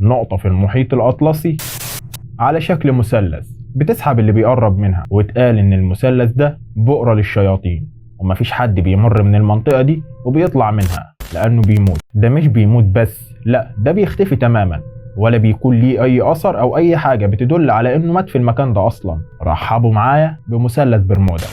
نقطة في المحيط الأطلسي على شكل مثلث بتسحب اللي بيقرب منها، واتقال إن المثلث ده بؤرة للشياطين ومفيش حد بيمر من المنطقة دي وبيطلع منها لأنه بيموت. ده مش بيموت بس، لا ده بيختفي تماما ولا بيكون ليه أي أثر أو أي حاجة بتدل على إنه مات في المكان ده أصلا. رحبوا معايا بمثلث برمودا.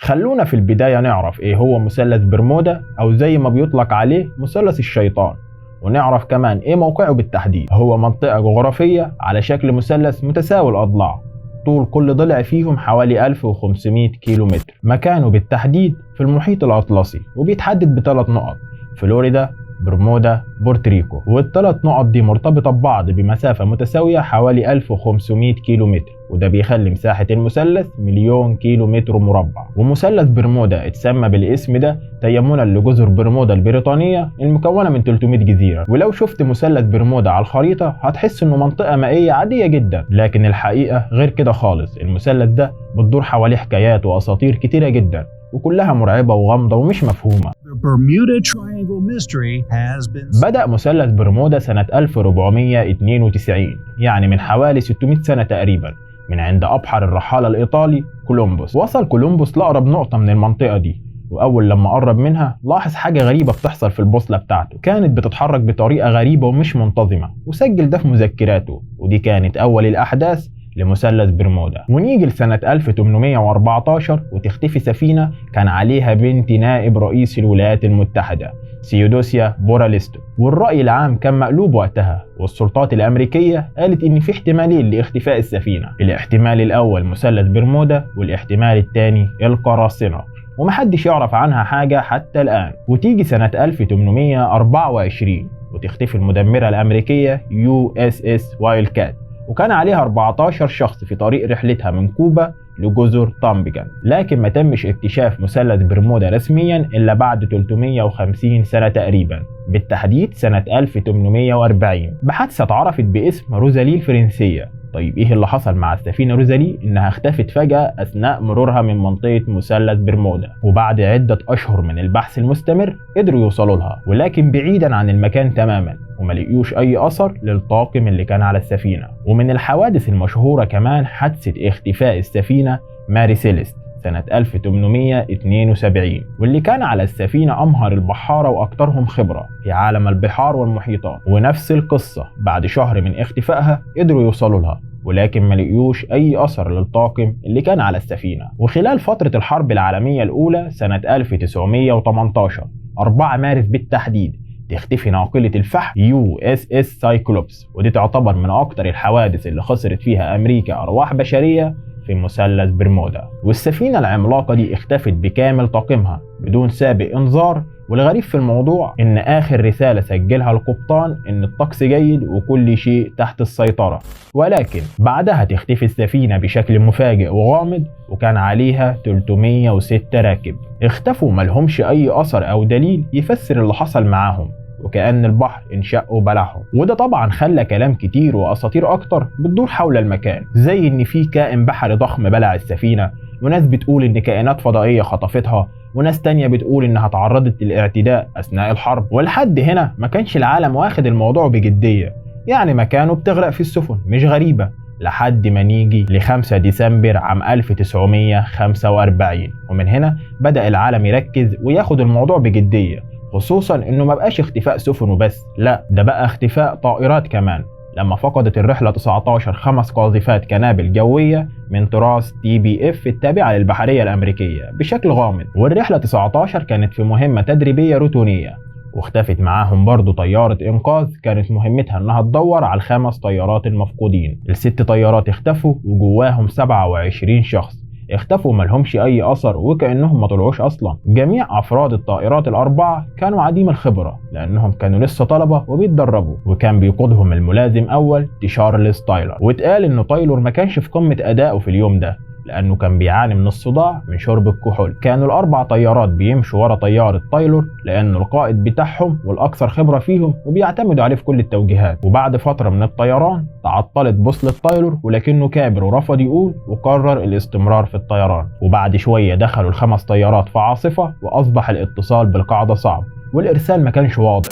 خلونا في البداية نعرف إيه هو مثلث برمودا، أو زي ما بيطلق عليه مثلث الشيطان، ونعرف كمان إيه موقعه بالتحديد. هو منطقة جغرافية على شكل مثلث متساوي الأضلاع، طول كل ضلع فيهم حوالي 1500 كيلو متر. مكانه بالتحديد في المحيط الأطلسي، وبيتحدد بثلاث نقط: فلوريدا، برمودا، بورتريكو. والثلاث نقط دي مرتبطة ببعض بمسافة متساوية حوالي 1500 كيلو متر، وده بيخلي مساحة المثلث 1,000,000 كيلو متر مربع. ومثلث برمودا اتسمى بالاسم ده تيمنا لجزر برمودا البريطانية المكونة من 300 جزيرة. ولو شفت مثلث برمودا على الخريطة هتحس انه منطقة مائية عادية جدا، لكن الحقيقة غير كده خالص. المثلث ده بتدور حواليه حكايات وأساطير كتيرة جدا، وكلها مرعبة وغامضة ومش مفهومة. The Bermuda Triangle mystery has been بدأ مثلث برمودا سنة 1492، يعني من حوالي 600 سنة تقريبا، من عند أبحر الرحالة الإيطالي كولومبوس. وصل كولومبوس لأقرب نقطة من المنطقة دي، وأول لما قرب منها لاحظ حاجة غريبة بتحصل في البوصلة بتاعته، كانت بتتحرك بطريقة غريبة ومش منتظمة، وسجل ده في مذكراته، ودي كانت أول الأحداث لمثلث برمودا. ونيجي لسنة 1814 وتختفي سفينة كان عليها بنت نائب رئيس الولايات المتحدة سيودوسيا بوراليستو، والرأي العام كان مقلوب وقتها، والسلطات الأمريكية قالت إن في احتمالين لاختفاء السفينة: الاحتمال الأول مثلث برمودا، والاحتمال الثاني القراصنة، ومحدش يعرف عنها حاجة حتى الآن. وتيجي سنة 1824 وتختفي المدمرة الأمريكية USS Wildcat، وكان عليها 14 شخص في طريق رحلتها من كوبا لجزر تامبيجان، لكن ما تمش اكتشاف مثلث برمودا رسميا إلا بعد 350 سنة تقريبا، بالتحديد سنة 1840، بحادثة اتعرفت باسم روزالي الفرنسية. طيب ايه اللي حصل مع السفينة روزالي؟ انها اختفت فجأة اثناء مرورها من منطقة مثلث برمودا، وبعد عدة اشهر من البحث المستمر قدروا يوصلوا لها، ولكن بعيدا عن المكان تماما، وما لقيوش اي اثر للطاقم اللي كان على السفينة. ومن الحوادث المشهورة كمان حادثة اختفاء السفينة ماري سيليست سنة 1872، واللي كان على السفينة أمهر البحارة وأكثرهم خبرة في عالم البحار والمحيطات. ونفس القصة بعد شهر من اختفائها قدروا يوصلوا لها، ولكن ما لقيوش أي أثر للطاقم اللي كان على السفينة. وخلال فترة الحرب العالمية الأولى سنة 1918، 4 مارس بالتحديد، تختفي ناقلة الفحم USS Cyclops، ودي تعتبر من أكتر الحوادث اللي خسرت فيها أمريكا أرواح بشرية في مثلث برمودا. والسفينة العملاقة دي اختفت بكامل طاقمها بدون سابق انذار، والغريب في الموضوع ان اخر رسالة سجلها القبطان ان الطقس جيد وكل شيء تحت السيطرة، ولكن بعدها تختفي السفينة بشكل مفاجئ وغامض، وكان عليها 306 راكب اختفوا ملهمش اي اثر او دليل يفسر اللي حصل معاهم، وكأن البحر انشق وبلعهم. وده طبعا خلى كلام كتير واساطير اكتر بتدور حول المكان، زي ان في كائن بحري ضخم بلع السفينة، وناس بتقول ان كائنات فضائية خطفتها، وناس تانية بتقول انها تعرضت للاعتداء اثناء الحرب. ولحد هنا ما كانش العالم واخد الموضوع بجدية، يعني مكانه بتغرق في السفن مش غريبة، لحد ما نيجي ل 5 ديسمبر عام 1945، ومن هنا بدأ العالم يركز وياخد الموضوع بجدية، خصوصا انه ما بقاش اختفاء سفن وبس، لا ده بقى اختفاء طائرات كمان، لما فقدت الرحلة 19 5 قاذفات كنابل جوية من طراز TBF التابعة للبحرية الأمريكية بشكل غامض. والرحلة 19 كانت في مهمة تدريبية روتينية، واختفت معاهم برضو طيارة إنقاذ كانت مهمتها إنها تدور على ال5 طيارات المفقودين. ال6 طيارات اختفوا وجواهم 27 شخص اختفوا ملهمش أي أثر وكأنهم ما طلعوش أصلا. جميع أفراد الطائرات ال4 كانوا عديم الخبرة لأنهم كانوا لسه طلبة وبيتدربوا، وكان بيقودهم الملازم أول تشارلز تايلر. واتقال إنه تايلور ما كانش في قمة أدائه في اليوم ده، لأنه كان بيعاني من الصداع من شرب الكحول. كانوا ال4 طيارات بيمشوا ورا طيارة تايلور لأنه القائد بتاعهم والأكثر خبرة فيهم وبيعتمدوا عليه في كل التوجيهات. وبعد فترة من الطيران تعطلت بوصلة تايلور، ولكنه كابر ورفض يقول وقرر الاستمرار في الطيران. وبعد شوية دخلوا ال5 طيارات في عاصفة، وأصبح الاتصال بالقاعدة صعب والإرسال ما كانش واضح،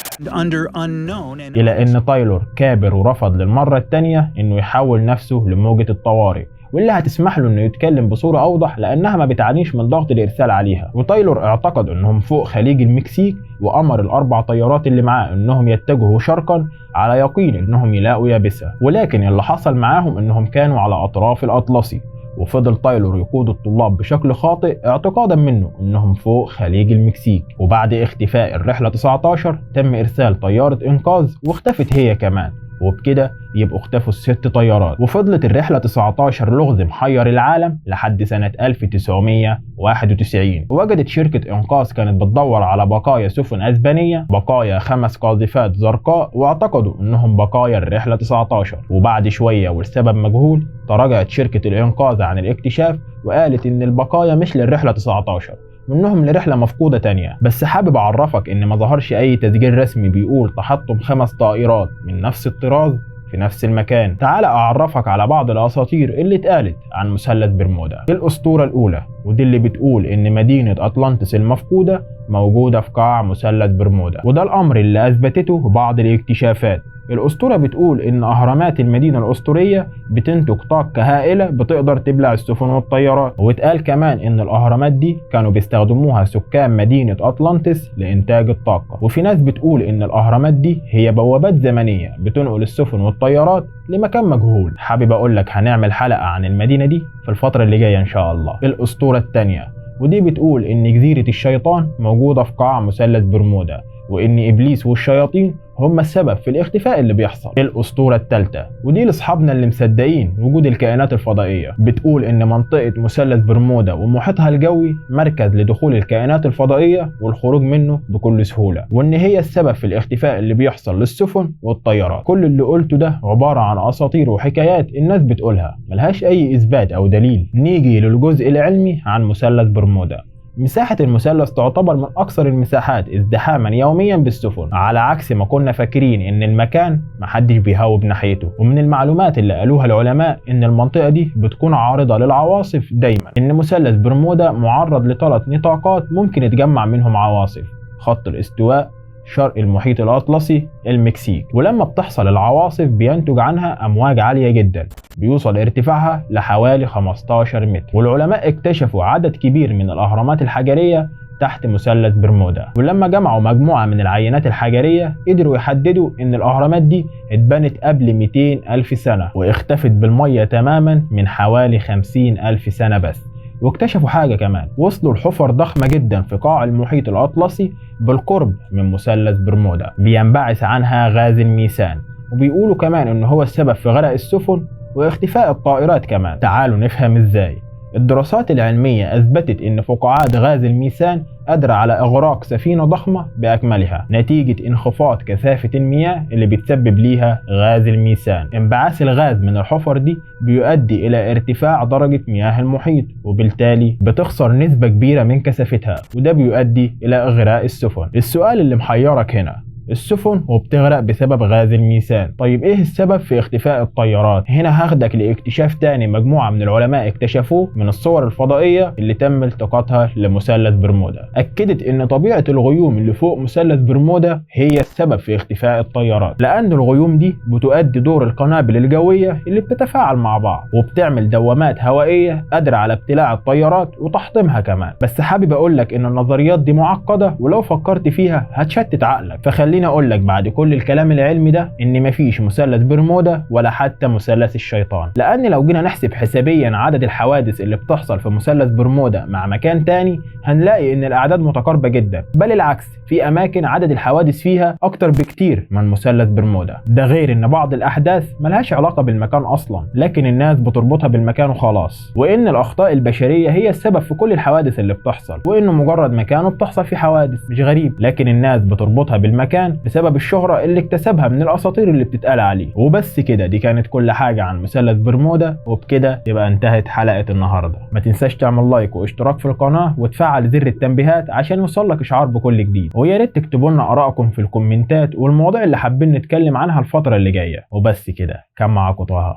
إلى أن تايلور كابر ورفض للمرة الثانية إنه يحول نفسه لموجة الطوارئ واللي هتسمح له انه يتكلم بصورة اوضح لانها ما بتعانيش من ضغط الارسال عليها. وتايلور اعتقد انهم فوق خليج المكسيك، وامر ال4 طيارات اللي معاه انهم يتجهوا شرقا على يقين انهم يلاقوا يابسة، ولكن اللي حصل معاهم انهم كانوا على اطراف الاطلسي. وفضل تايلور يقود الطلاب بشكل خاطئ اعتقادا منه انهم فوق خليج المكسيك. وبعد اختفاء الرحلة 19 تم ارسال طيارة انقاذ واختفت هي كمان، وبكده يبقوا اختفوا ال6 طيارات. وفضلت الرحلة 19 لغز محير العالم لحد سنة 1991. وجدت شركة إنقاذ كانت بتدور على بقايا سفن أسبانية، بقايا 5 قاذفات زرقاء، واعتقدوا إنهم بقايا الرحلة 19. وبعد شوية والسبب مجهول تراجعت شركة الإنقاذ عن الاكتشاف وقالت إن البقايا مش للرحلة 19، منهم لرحلة مفقودة تانية. بس حابب أعرفك إن ما ظهرش أي تسجيل رسمي بيقول تحطم 5 طائرات من نفس الطراز في نفس المكان. تعال أعرفك على بعض الأساطير اللي اتقالت عن مثلث برمودا. الأسطورة الأولى، ودي اللي بتقول إن مدينة أطلانتس المفقودة موجودة في قاع مثلث برمودا، وده الأمر اللي أثبتته بعض الاكتشافات. الأسطورة بتقول إن أهرامات المدينة الأسطورية بتنتج طاقة هائلة بتقدر تبلع السفن والطيارات، واتقال كمان إن الأهرامات دي كانوا بيستخدموها سكان مدينة أطلانتس لإنتاج الطاقة. وفي ناس بتقول إن الأهرامات دي هي بوابات زمنية بتنقل السفن والطيارات لمكان مجهول. حابب أقولك هنعمل حلقة عن المدينة دي في الفترة اللي جاية إن شاء الله. الأسطورة التانية، ودي بتقول إن جزيرة الشيطان موجودة في قاع مثلث برمودا، وإن إبليس والشياطين هم السبب في الاختفاء اللي بيحصل. الأسطورة الثالثة، ودي لأصحابنا اللي مصدقين وجود الكائنات الفضائية، بتقول إن منطقة مثلث برمودا ومحيطها الجوي مركز لدخول الكائنات الفضائية والخروج منه بكل سهولة، وإن هي السبب في الاختفاء اللي بيحصل للسفن والطيارات. كل اللي قلته ده عبارة عن أساطير وحكايات الناس بتقولها ملهاش أي إثبات أو دليل. نيجي للجزء العلمي عن مثلث برمودا. مساحة المثلث تعتبر من أكثر المساحات ازدحاما يوميا بالسفن، على عكس ما كنا فاكرين إن المكان محدش بيهوب ناحيته. ومن المعلومات اللي قالوها العلماء إن المنطقة دي بتكون عارضة للعواصف دايما، إن مثلث برمودا معرض ل3 نطاقات ممكن يتجمع منهم عواصف: خط الاستواء، شرق المحيط الأطلسي، المكسيك. ولما بتحصل العواصف بينتج عنها أمواج عالية جدا بيوصل ارتفاعها لحوالي 15 متر. والعلماء اكتشفوا عدد كبير من الأهرامات الحجرية تحت مثلث برمودا، ولما جمعوا مجموعة من العينات الحجرية قدروا يحددوا إن الأهرامات دي اتبنت قبل 200 ألف سنة واختفت بالمية تماما من حوالي 50 ألف سنة بس. واكتشفوا حاجة كمان، وصلوا لحفر ضخمة جدا في قاع المحيط الأطلسي بالقرب من مثلث برمودا بينبعث عنها غاز الميثان، وبيقولوا كمان إن هو السبب في غرق السفن واختفاء الطائرات كمان. تعالوا نفهم إزاي. الدراسات العلمية أثبتت إن فقاعات غاز الميثان قادرة على إغراق سفينة ضخمة بأكملها نتيجة انخفاض كثافة المياه اللي بتسبب ليها غاز الميثان. انبعاث الغاز من الحفر دي بيؤدي إلى ارتفاع درجة مياه المحيط، وبالتالي بتخسر نسبة كبيرة من كثافتها، وده بيؤدي إلى إغراق السفن. السؤال اللي محيرك هنا، السفن وبتغرق بسبب غاز الميثان، طيب ايه السبب في اختفاء الطيارات؟ هنا هاخدك لاكتشاف تاني مجموعة من العلماء اكتشفوه من الصور الفضائية اللي تم التقاطها لمثلث برمودا. اكدت ان طبيعة الغيوم اللي فوق مثلث برمودا هي السبب في اختفاء الطيارات، لان الغيوم دي بتؤدي دور القنابل الجوية اللي بتتفاعل مع بعض وبتعمل دوامات هوائية قادرة على ابتلاع الطيارات وتحطيمها كمان. بس حابب اقولك ان النظريات دي معقدة ولو فكرت فيها هتشتت عقلك، فخلينا اقول لك بعد كل الكلام العلمي ده ان مفيش مثلث برمودا ولا حتى مثلث الشيطان، لان لو جينا نحسب حسابيا عدد الحوادث اللي بتحصل في مثلث برمودا مع مكان تاني هنلاقي ان الاعداد متقاربه جدا، بل العكس في اماكن عدد الحوادث فيها اكتر بكتير من مثلث برمودا. ده غير ان بعض الاحداث ملهاش علاقه بالمكان اصلا، لكن الناس بتربطها بالمكان وخلاص، وان الاخطاء البشريه هي السبب في كل الحوادث اللي بتحصل، وانه مجرد مكانه بتحصل فيه حوادث مش غريب، لكن الناس بتربطها بالمكان المكان بسبب الشهرة اللي اكتسبها من الاساطير اللي بتتقال عليه. وبس كده، دي كانت كل حاجة عن مثلث برمودا، وبكده يبقى انتهت حلقة النهاردة. ما تنساش تعمل لايك واشتراك في القناة وتفعل زر التنبيهات عشان يوصلك اشعار بكل جديد، ويا ريت تكتبوا لنا ارائكم في الكومنتات والمواضيع اللي حابين نتكلم عنها الفترة اللي جاية. وبس كده، كان معاكم طه،